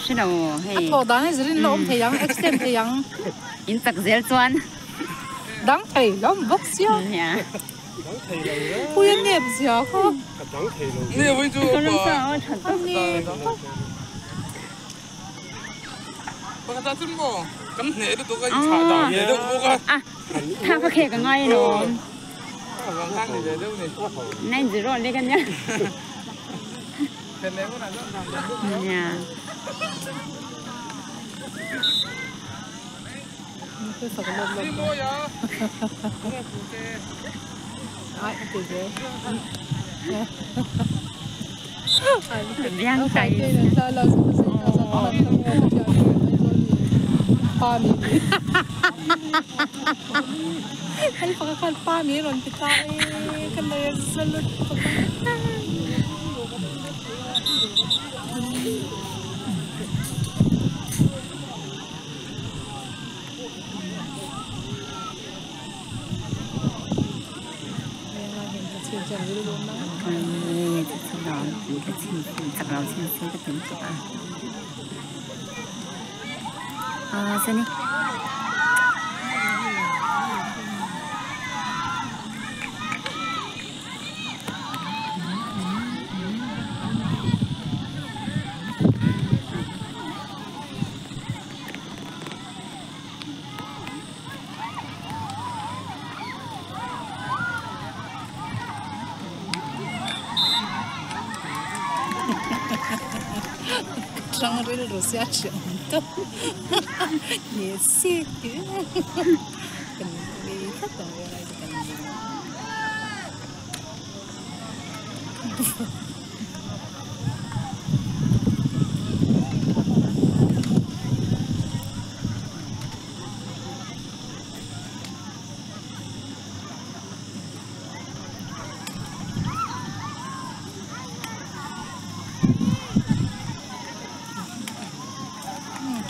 Hrelo hei. A thawh dan hi zirin la awm thei ang, extend thei ang. In chak zel chuan. Dang thei lo awm bawk sia. Nia. Pui a nep zia kha. A nep tawp. A tha ka khek a ngai alawm. 9-0 lek a nia. Nia. Biang kai. Tlang rilru sia thiam tawp ni si kan ri tlat ang vel ai chu kan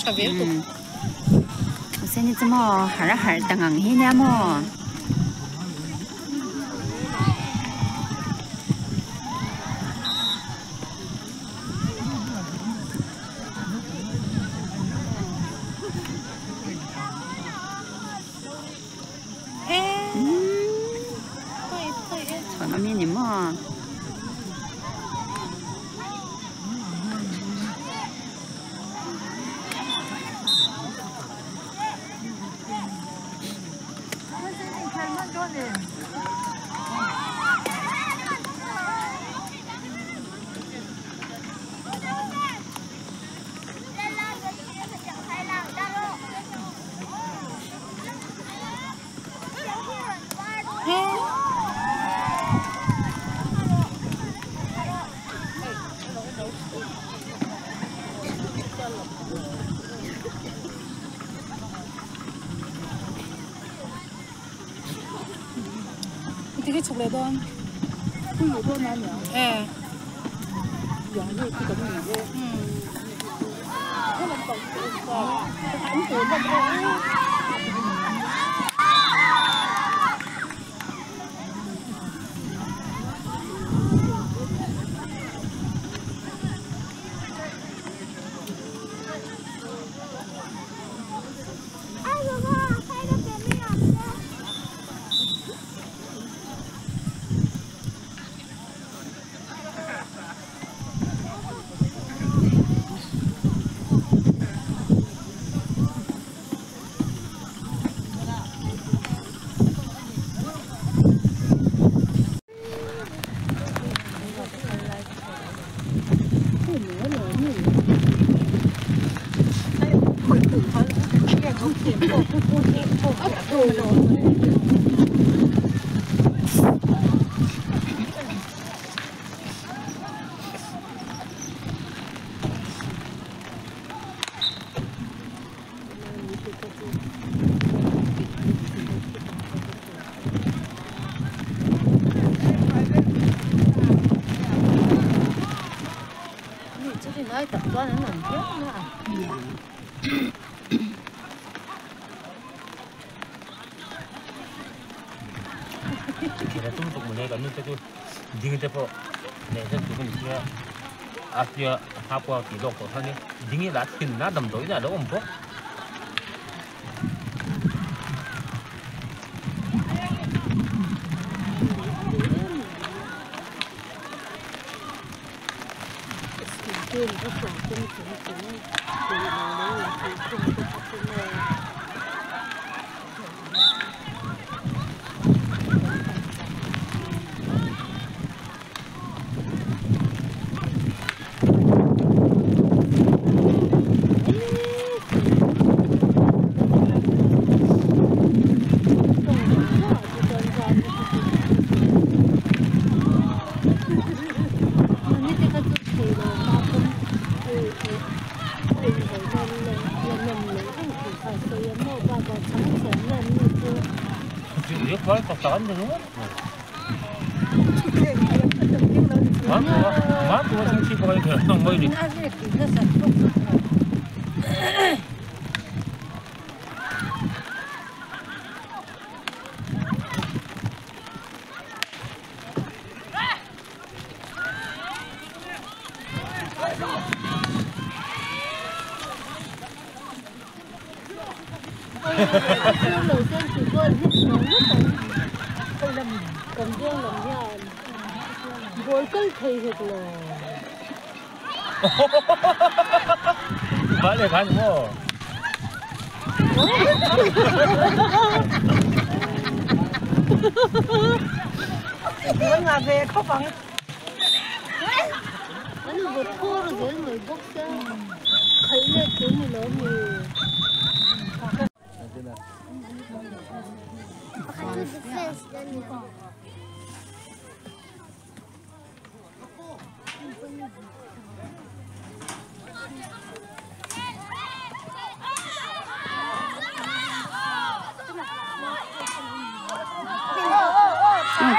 tha vel bawk. Mahse ni chu maw harh a harh ta ngang hi nia maw. Chhuan awm hi ni maw. Ding te pawh nei hlek tur a ni sia a tia hma pawh a tih lawk tawh khan ding hi lah thin a damdawiin a lo awm bawk.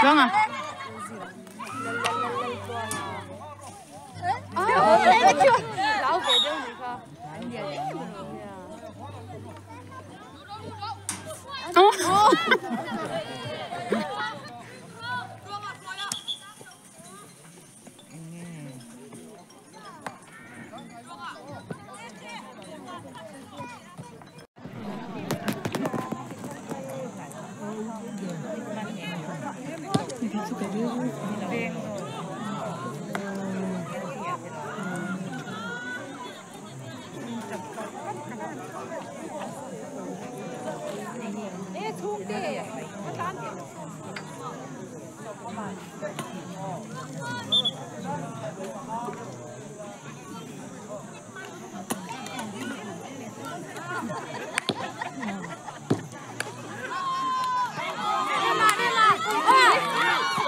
装啊！老北京那个。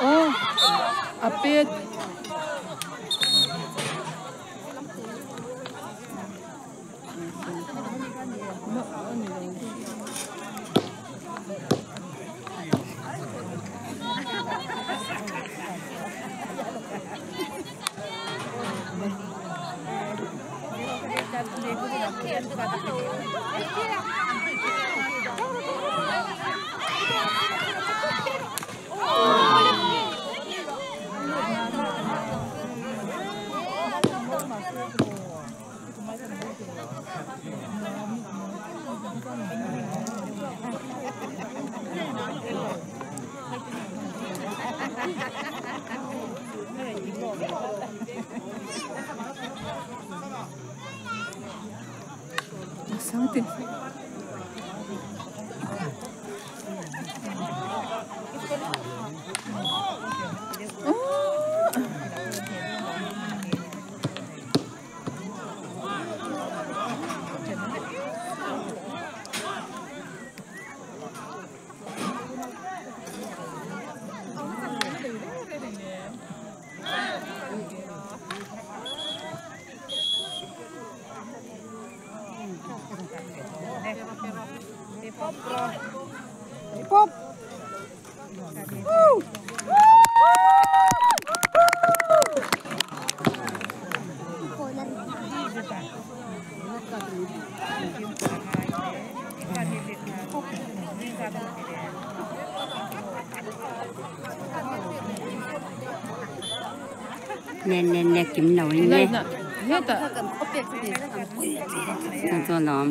哦。Опять. Something. Pop. Woo! Le le le kim lo in le. Chu chu lawm.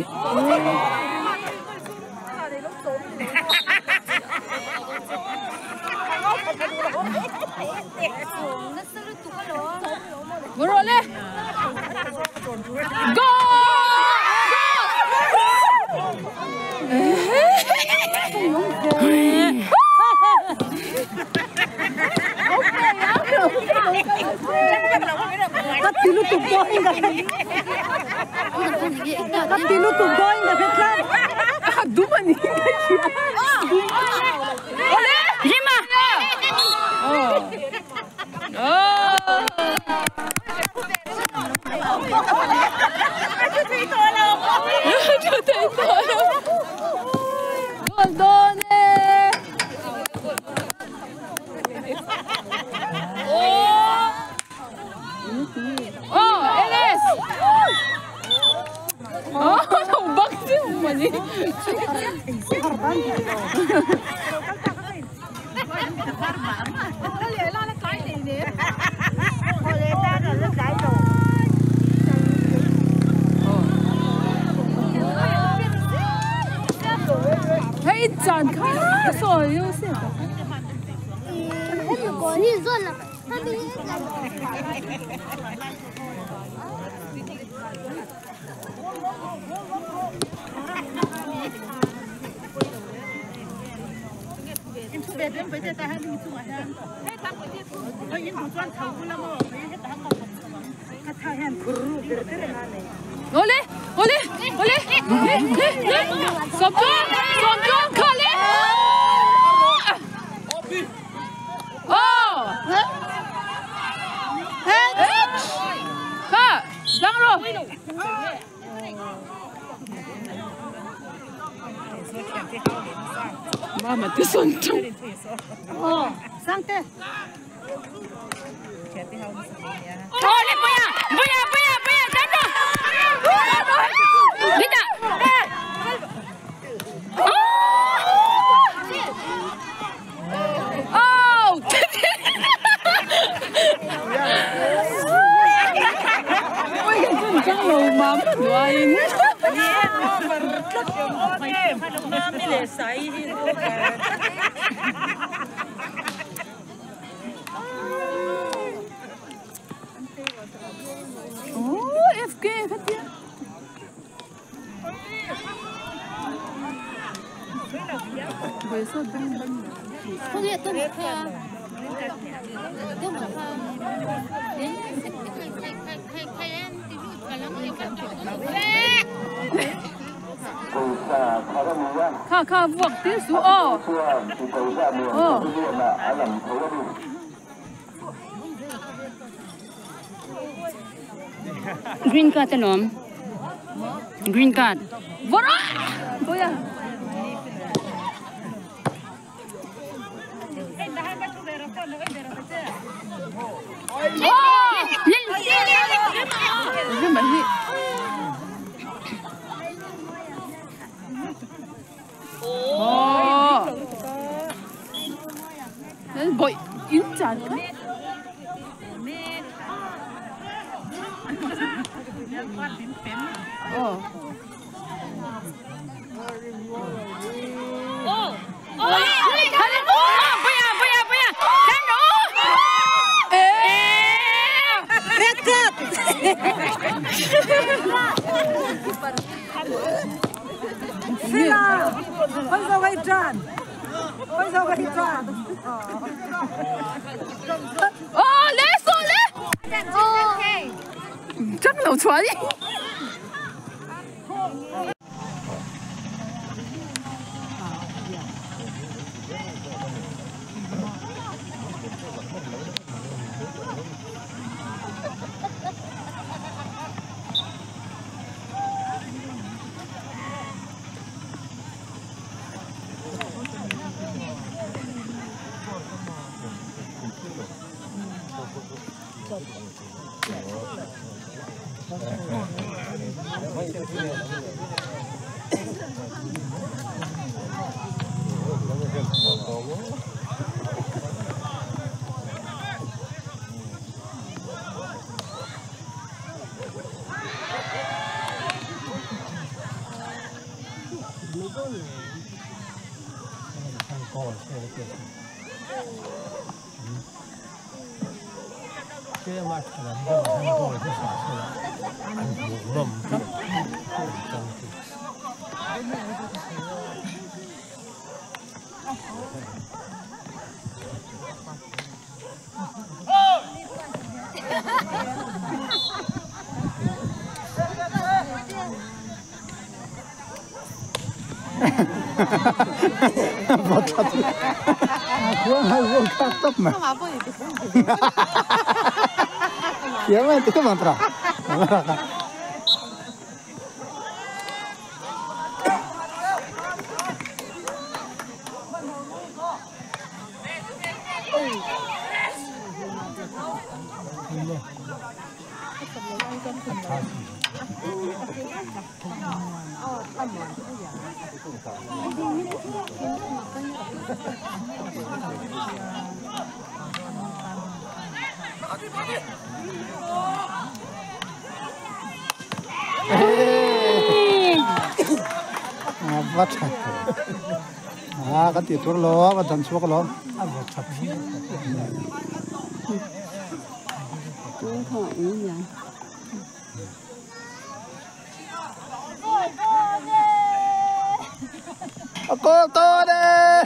Green card alom. Green card. Bora! Boya. À, cái tiểu thuốc lo, cái thằng thuốc lo. Cô to đây.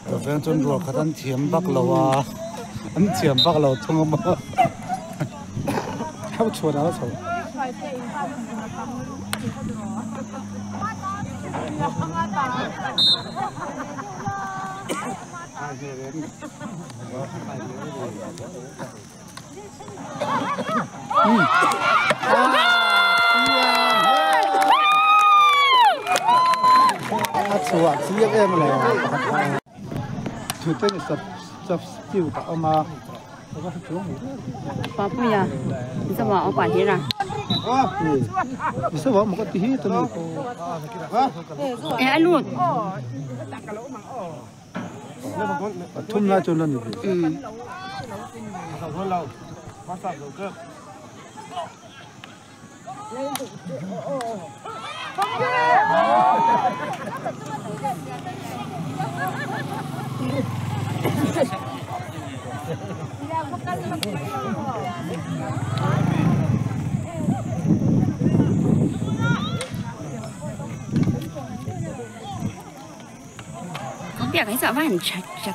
Cà phê ruột khát ăn chiếm bắc lầu à, ăn chiếm bắc lầu thông mà, không chua nào chua. À chua, chiếm em rồi. Thứ tên là sập tiêu cả mà. Bà bây giờ, sao mà ông bà thế nào? Sao mà một cái tí tôi này. Ê anh luôn. Thun la cho nên. Không biết cái sao vẫn chặt chặt.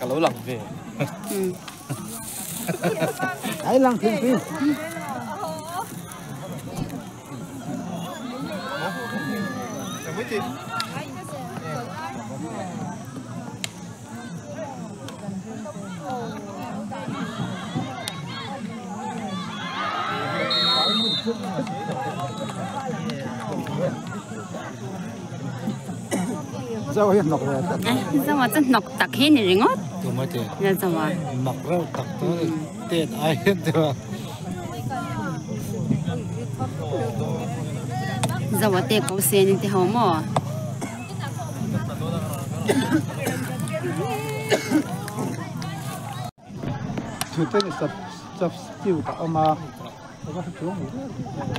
Cả lỗ lặng về. Hãy lăng thiên phi. Sao mà nọc rồi? Sao mà chân nọc tắc hết này ngót. Na zawa. Mak reuh tak tak a ni. Tet ai hian te a. Zawa te ko sen in ti ho maw? Thute ni sap sap stew ta awm a.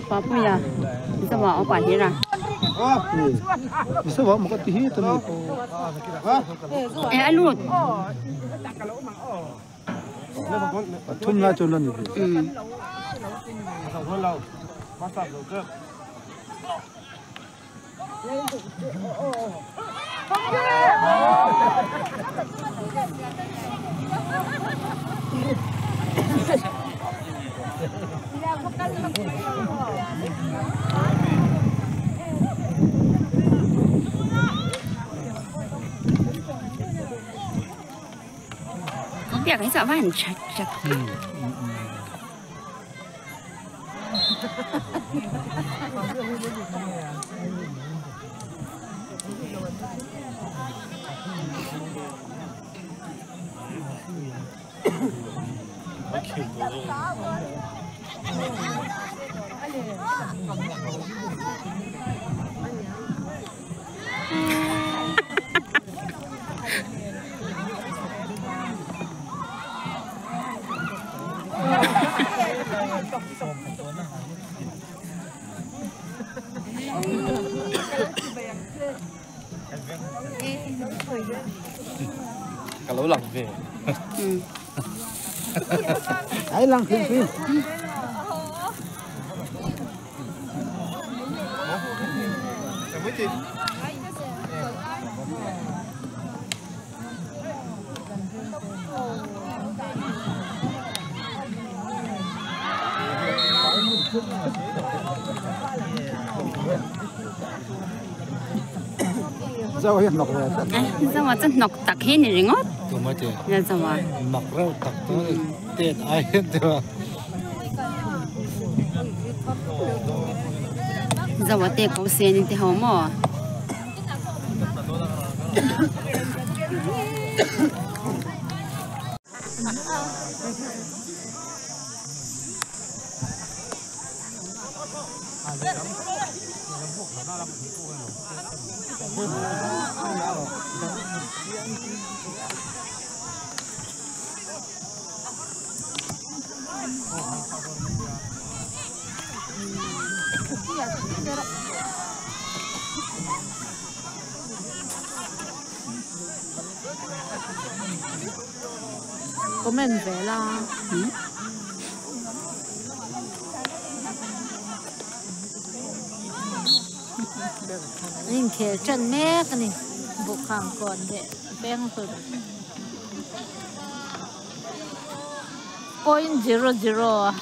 Papuia zawa aw pah hir a. Zawa maw ka ti hi ta mi. E a lut. Pathum lai chuan la ni ve. Biak hi chuan a van that that. Ka lo lang ve. Ai lang phim phim. Zau hi hnawk ve tak. Zau a chu hnawk tak hi ni ringawt. Tumah te. Zau a. Mak reuh tak tak a ni. Tet ai hian te a. Zau a te ko sen in ti ho maw. Comment ve la. Inkhel ṭan mek a ni. Buhkhang kawn leh peng hlun. Point zero zero a.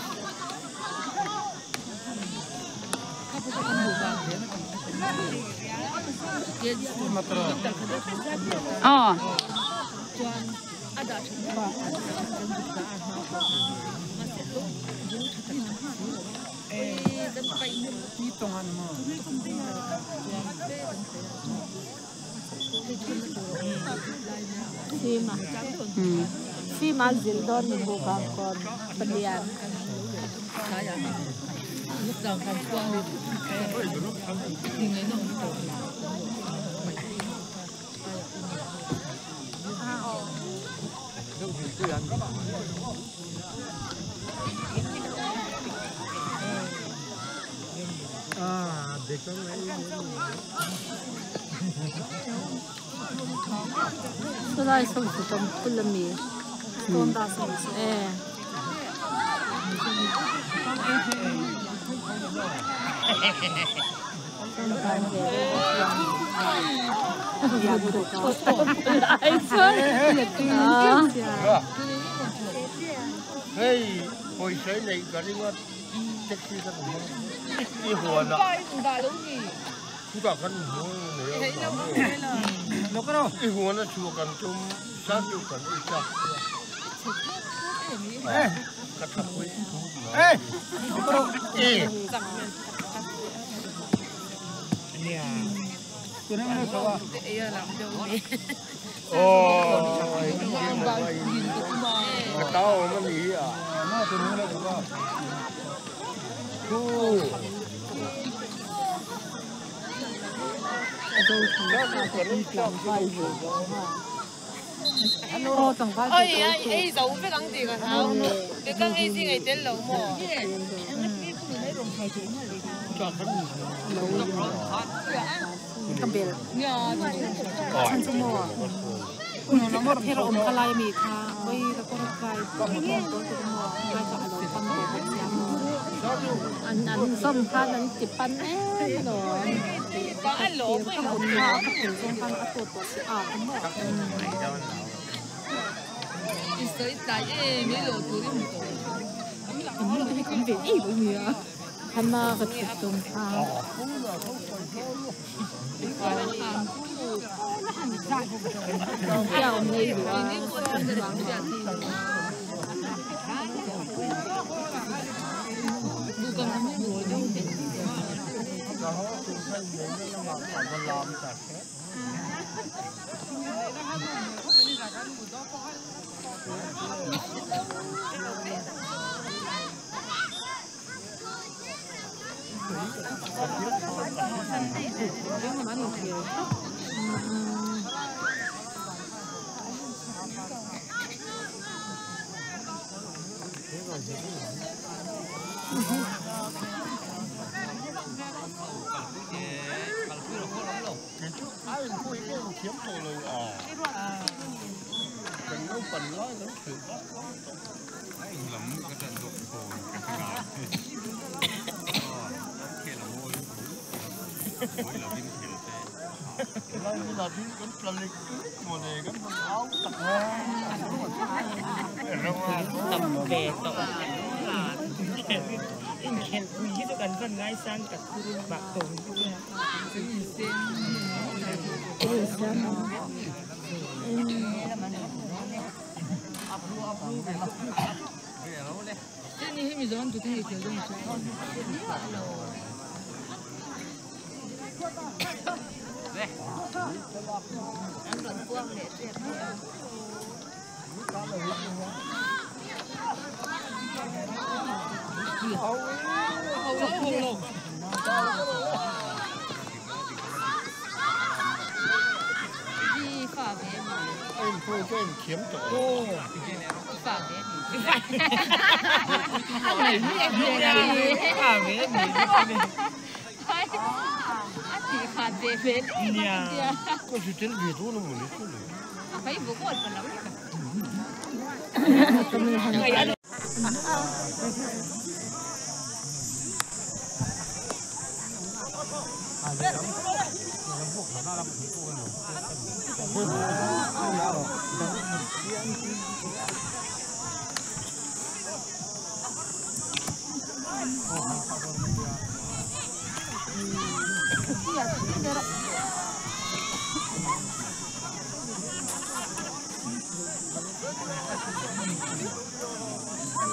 Aw. Fima Fima zil dawn ni buk ang kawn palian. Chulai saw chu tawng phul a mi e.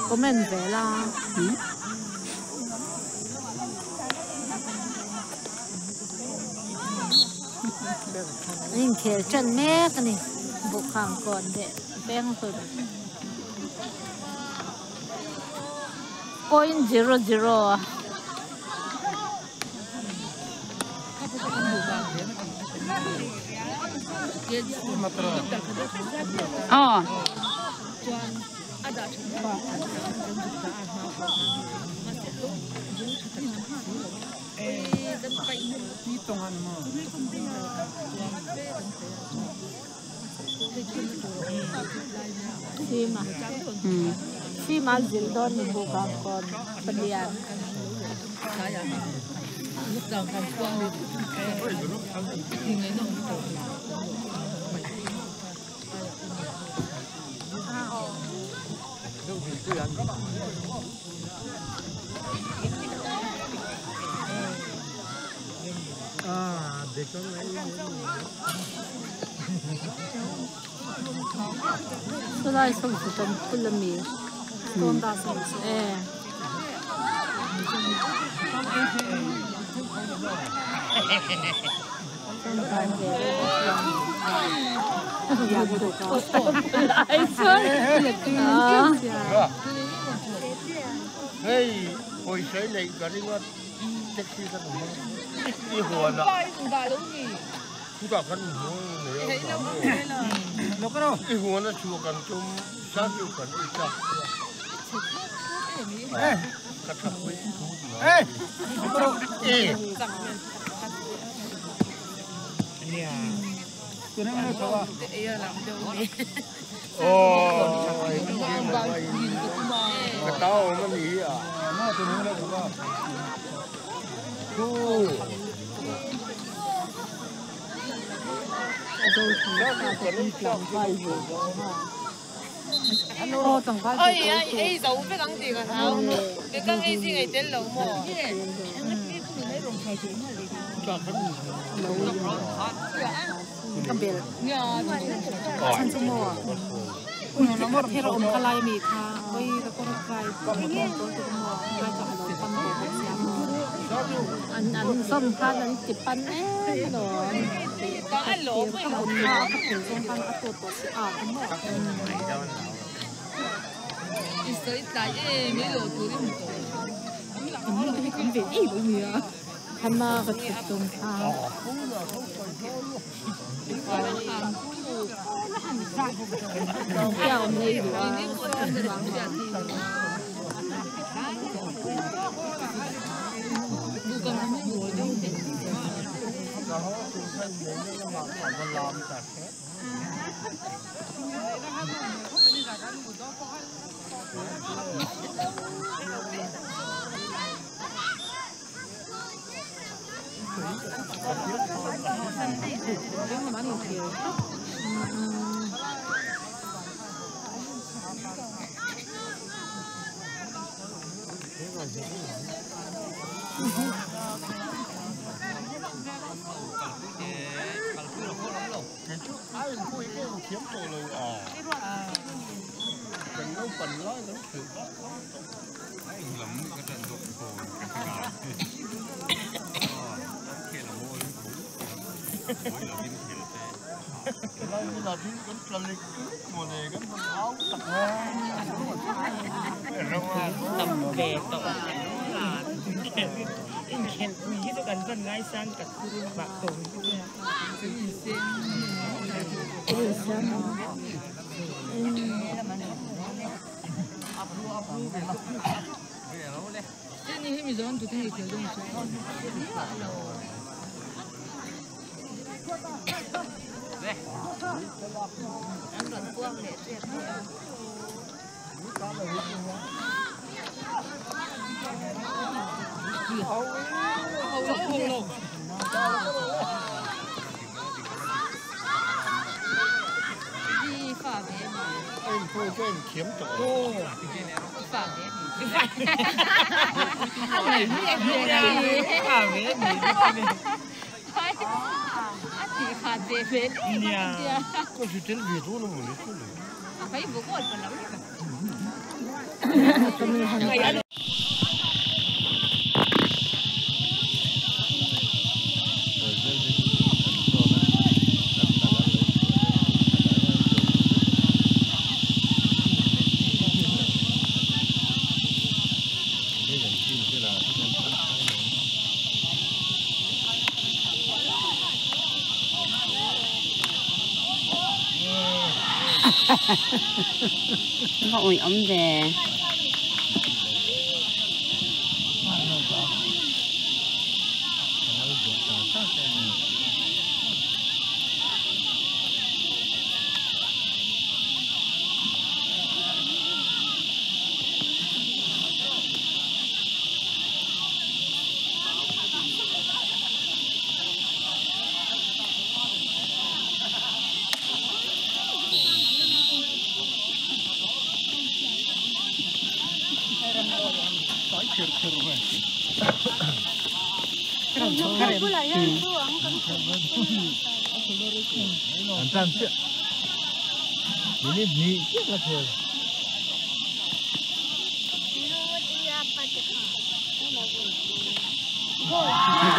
Comment về là anh kể chân mẹ cái này bộ hàng còn để beng rồi 0.00 哦。 Fima zildon bukan kon pelian. Sulai som pulami. Hei pawisa i neih ka ring a taxi ka hmu hmang i huan ah chutah kan hmu nei a i huan a chhuah kan tum sir chu kan i chak sia ka tha pui e. Ka tau awm a ni hi a. Thu. Ka bel chhan chu maw thil awm ka lai mi kha oi ka kawr kai ka hmu dawn dawn te maw ngai chu a lo pan tawh bawk sia maw an an zawm khan an ti pan em alawm ka tir ka mut na a ka phel zawng khan a tawt tawh si a ka maw kan hi kan ve ei lo nia. Hama ka thut tum kha. Kia awm nei duh a. Nó ôi ấm về.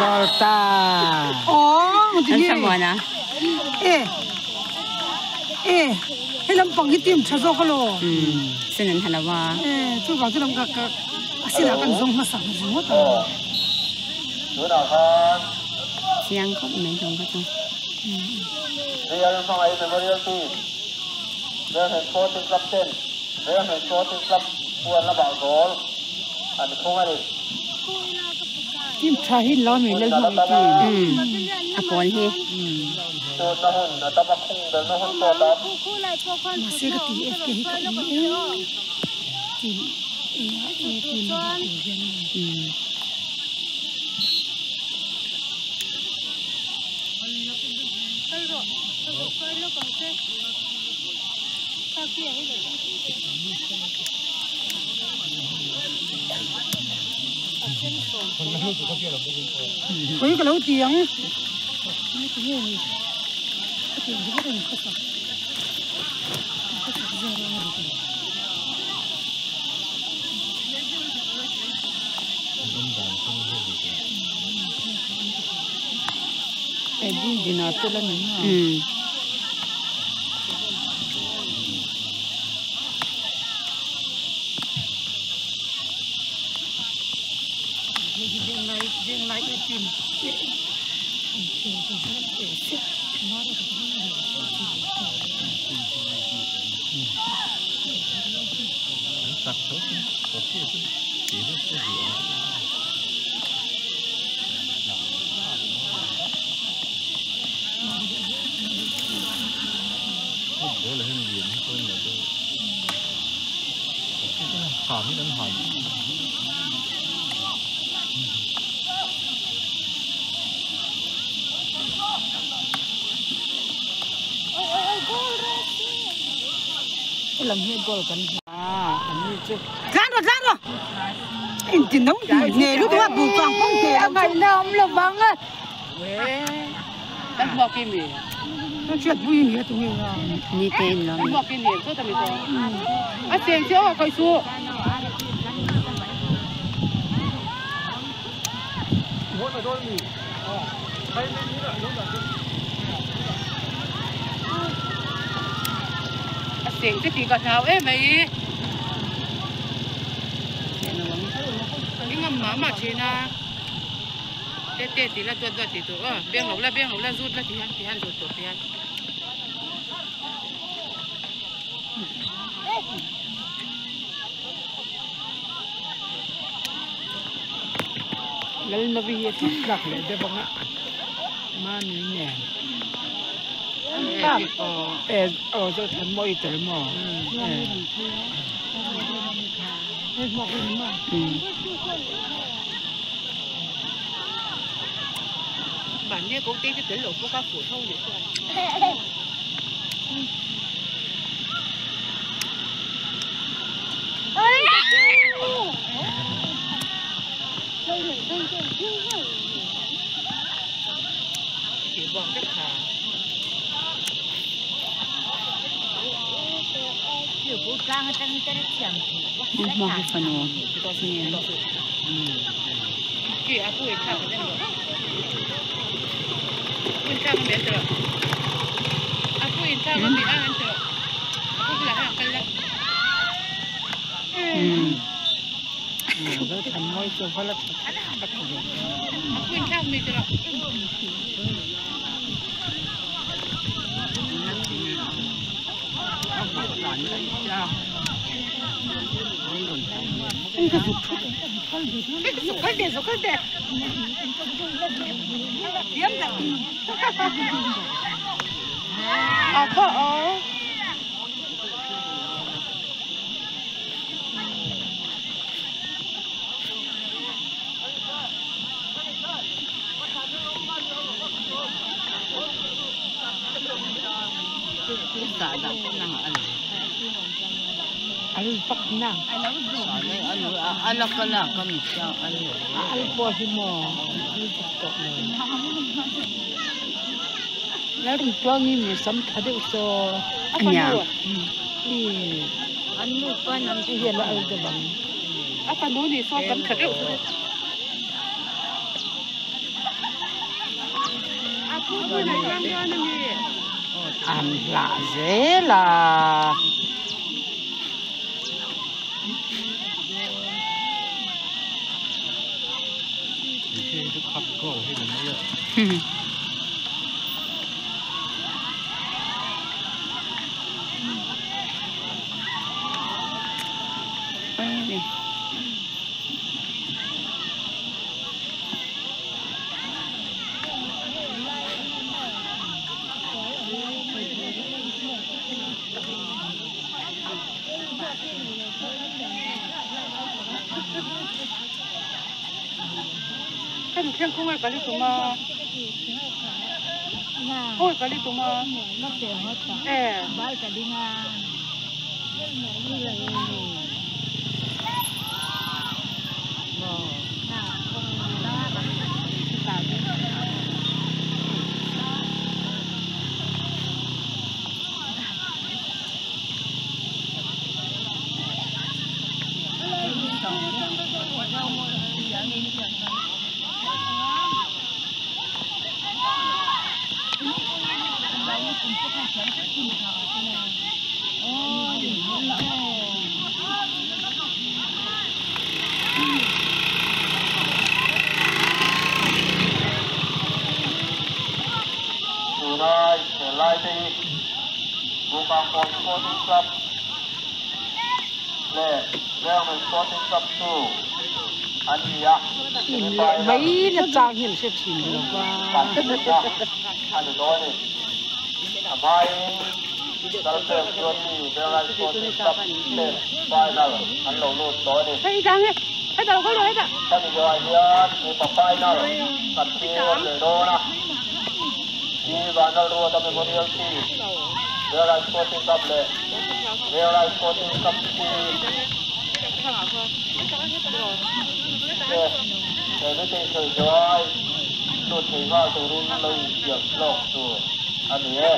Volta. Oh, Anh sao mà nè? Ê. E he lampang hi team tha zawk alaw. Sen an ha lo a. E chuvang chu lam ka ka a sinah kan zawng hmasa ringawt a. Chiang khawp mai hlawm kha chu. Real Hmangaih Memorial Team, Venghlei Sporting Club ten Venghlei Sporting Club huan lamah goal an khung a ni. Team tha hi lo mi lal hmangaih team. A pawl hi. Chutna hun a tam a khung belna hun pawh a tam. Mahse ka ti FK hi ka ui em. Team A a team a dah tur hian a ni. Khawi ka lo ti ang ti nge ni ka ti ang ringawt a ni khawsak khawsak zia rang a dik lo. Tlan rawh tlan rawh inti no nge lutuk a buh kang pawng te a ngaihna awm lo vang a kan hmuak i mi kan hriat pui ni a tu nge a ni te in lo kan hmuak i ni chu ta mi chu a cheng che aw kai su a cheng che tih ka hlau em mai i ngam mah mah thin a te te tih la duat duat tih tur aw beng lo la beng lo la zut la ti hian ti hian zut tur ti hian. Lalnovi hi a tih tlak leh deuh ang a mahni nen e aw Zothan mawi tel maw Mahni a ko te te tel lo bawk a fuh tho leh chuan. Hmuak hi fanu nia. Nia. An hlah zel a. Tunai helai te hi Bukangkawn Sporting Club leh Venglun Sporting Club chu an ni a, semi-final Mai na chang hi an hre thin lo va. Pahnihna a ni dawn a ni. A hmain Lalfel Chuati Venglai Sporting Club ten final an lo lut tawh a ni. Hemi zawhah hian mipa final kan thlir leh dawn a. Pi Vanlalruata Memorial Team, Venglai Sporting Club leh Venglai Sporting Club Team te he meeting sawi zuai lut thei nghal turin lo insiam hlawk tur a ni e.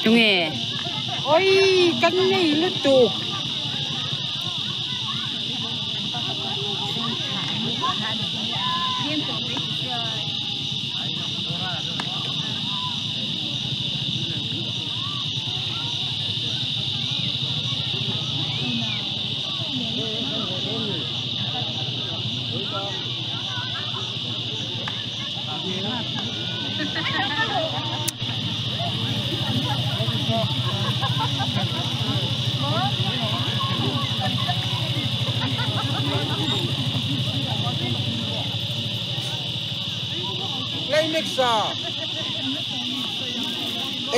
Tunge. Oi, kan nei lutuk.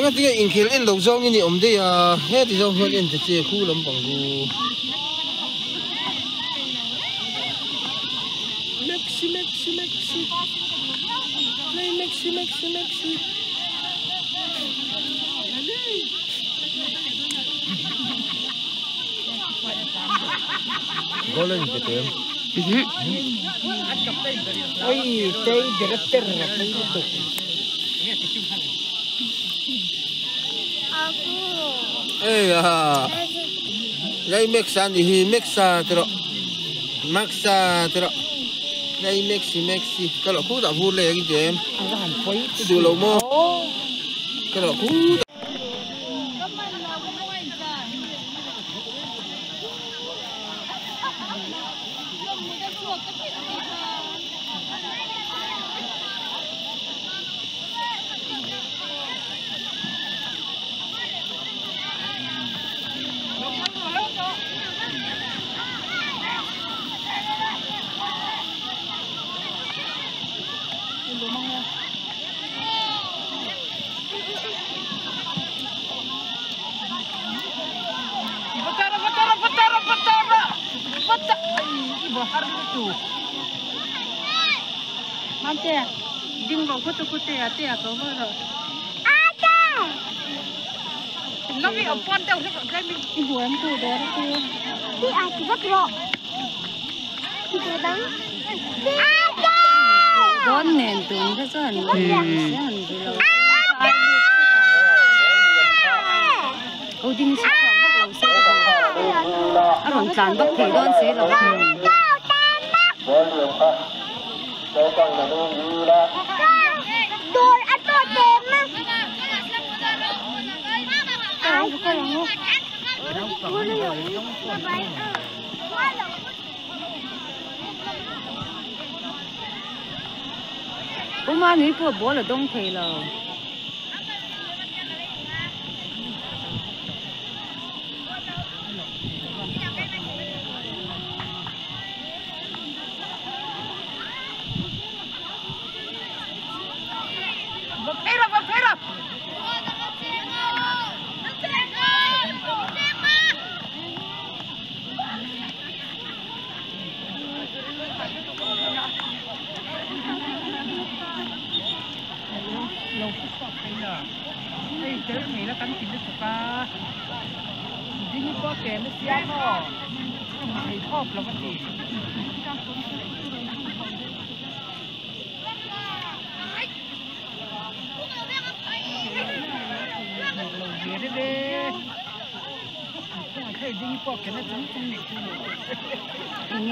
Enga tinge inkhel en lo zawngin i awm daih a, heti zawng hian en ta che khu lampang chu. Maxi maxi maxi play maxi maxi maxi Goal a inpe teh em? Oi tei director a pui lutuk. Ei a Lei Max a nih hi Max-a ti rawh Max-a ti rawh Lei Maxi Maxi ka rawh khutah vur leh ang i ti em i duh lo maw ka rawh khutah. Dawn nen tum kha chuan Ko ding si chhuak vak lo se a rawn tlan vak thei dawn si lo. Uma nui pawh ball a dawng thei lo.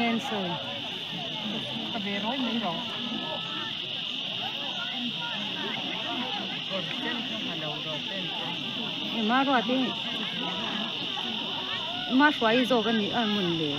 Eng sawi? Ema ruat hi ema hruai zawk a nih a mawn le.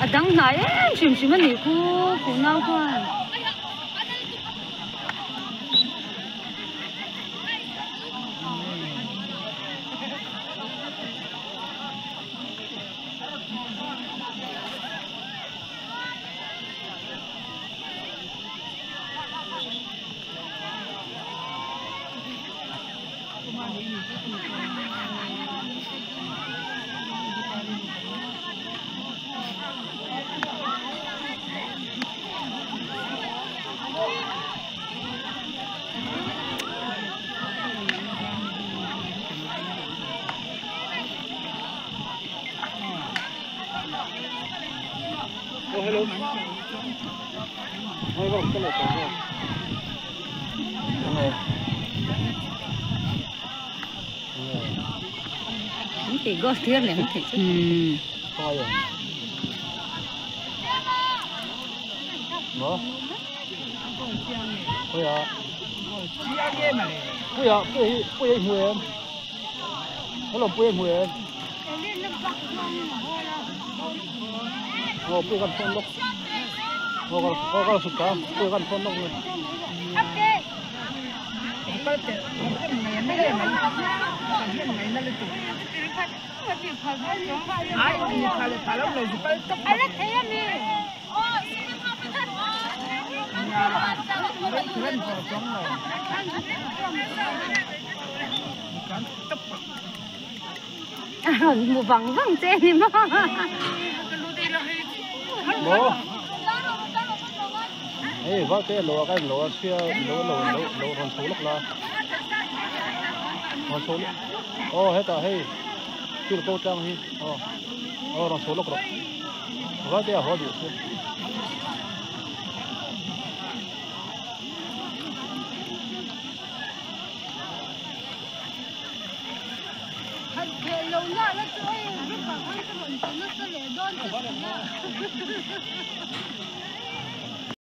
A dang hnai em hrim hrim a nih khu khu nau khan. An tih goal tir leh an theih chu. Có sụp cả tôi gần con đâu rồi. Một vòng vòng trên đi mà. Bố. Ê, vợ cái lỗ cái lỗ xia lỗ lỗ lỗ lỗ còn số lúc là. Còn số lúc. Ô hết rồi hey. Chưa cô trang hi. Ờ. Ờ còn số lúc rồi. Vợ cái họ được. Lâu na là tôi rất là quan tâm đến nó sẽ để đón cho.